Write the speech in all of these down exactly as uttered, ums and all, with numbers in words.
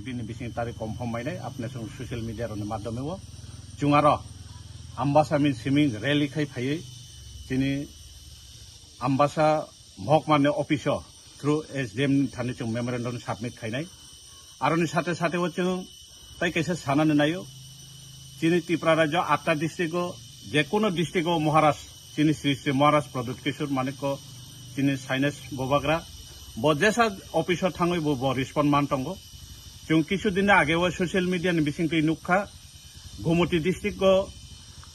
Bini bising tarik confirm mainai, apne chwng social media rokni madhyome o chwng aro Ambasa min siming rally khai phaiwi chini Ambasa mohokma ni office o through S D M ni thani chwng memorandum submit khainai. Aroni sate sate o chwng tai kaisa sanani naio, chini Tripura rajyo atta district o, je kono district o Maharaj, chini Sri Sri Maharaj Pradyut Kishore Manikya, chini Saines Bubagra, bo jesa office o thangwi bo, bo respond man tongo. Chwng kisu din age o social media ni bisingtwi nukha, Gumoti district o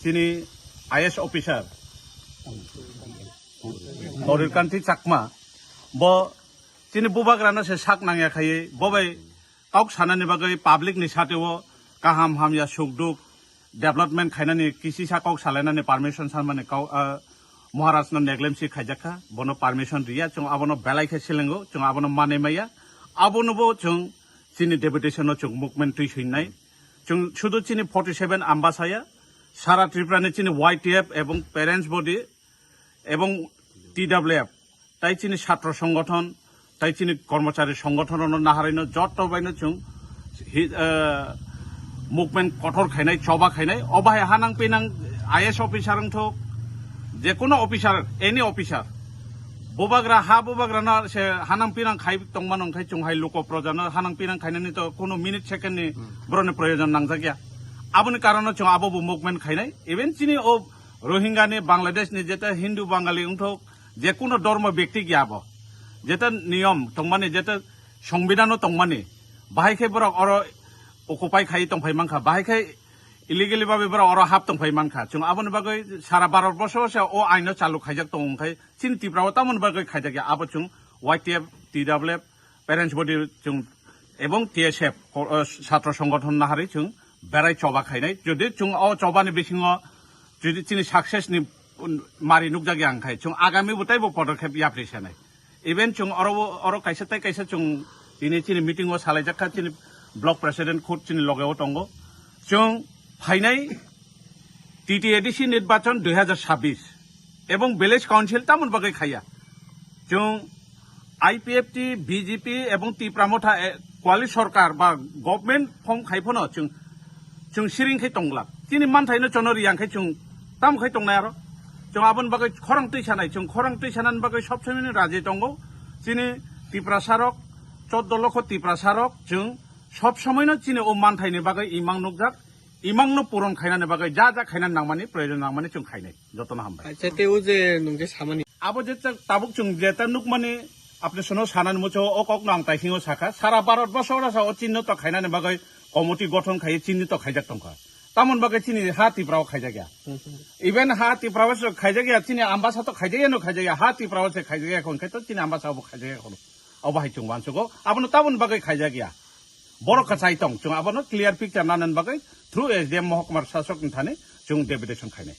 chini I A S officer Norir Kanti Chakma, bo chini Bubagrano se sak nangya khai, bo bai kok sanani bagwi public ni sate o kaham hamya suk duk development khainani kisisa kok salainani permission sanmani kau, ah, Maharaj no negligence khaijakha, bono permission riya, chwng abono belai khe silengo, chwng abono manwi maya, abono bo chwng chini deputation no chwng movement twi swinai, chwng sudu chini forty seven Ambasa ya, sara Tripura ni chini Y T F ebong parents body, ebong T W F, tai chini chhatro songgothon, tai chini kormochari songgothon rokno naharino joto baino chwng hi-, eh, movement kothor khainai, choba khainai. O bahai hanang pinang I A S officer wngthok, je kono officer, any officer, bubagra, ha bubagrano se hanang pinang khai tongmano, wngkhai chwng hai luko projano hanang pinang khainani to kono minute second ni boroni proyojon nangjakya. Aboni karono chwng abo bo movement khainai. Even chini o Rohingya ni, Bangladesh ni, jeta Hindu Bangali wngthok, je kono dormo bekti giya bo, jeta niyom tongmani, jeta songbidano tongmani, bahai khe borok oro occupy khai tongphai mankha, bahai khe illegally babe borok oro hap tongphai mankha. Chwng aboni bagwi sara Bharat borso se o aino chalu khaijak tongo, wngkhai chini Tripura o tamoni bagwi khaijak ya, abo chwng Y T F, T W F, parents body chwng ebong T S F, ko-, o, chhatro songgothon naharwi chwng berai choba khainai. Jodi chwng o chobani bisingo jodi chini success ni, um, mari nukjakya wngkhai, chwng agami bo teibo podokkhep yapri sanai. Even chwng oro, oro kaisa tei kaisa chwng tini chini meeting o salaijakha, chini block president khud chini loge o tongo. Chwng phainai T T A D C nirbachon dui hazar chabbish ebong village council tamoni bagwi khaiya. Chwng I P F T, B J P ebong Tipra Motha, eh, Coalition Sarkar ba government form khai phano chwng, chwng siring khai tongla. Chini manthaino chono riyang khai chwng tamo khai tongnai aro. Chwng aboni bagwi khorang twi sanai, chwng khorang twi sanani bagwi sob somoino raji tongo. Chini Tiprasa rok, choddo lokho Tiprasa rok, chwng sob somoino chini o manthaini bagwi imang nukjak. Imangno puron khainani bagwi ja ja khainani nangmani, proyojon nangmani chwng khainai. Jotono hambai. Acha, tei o je nwng je samani. Abo je ta-, tabuk chwng je ta nukmani, apni sono sanani muchungo o kokno ang taisingo sakha. Sara Bharat borso oro sa o chinno to khainani bagwi committee gothon khaiwi chinno to khaijak tongkha. Tamoni bagwi chini ha Tripura o khaijak ya. Hmm, hmm. Even ha Tripura o se khaijak ya, chini Ambasa to khaijak ya no khaijak ya, ha Tripura o se khaijak ya, hwn khe to chini Ambasa obo khaijak ya kono. Obo hai chwng uansugo. Abono tamoni bagwi khaijak ya. Borok kwchai tong, chwng abono clear picture nanani bagwi through S D M Mohokuma Sasok ni thani chwng deputation khainai.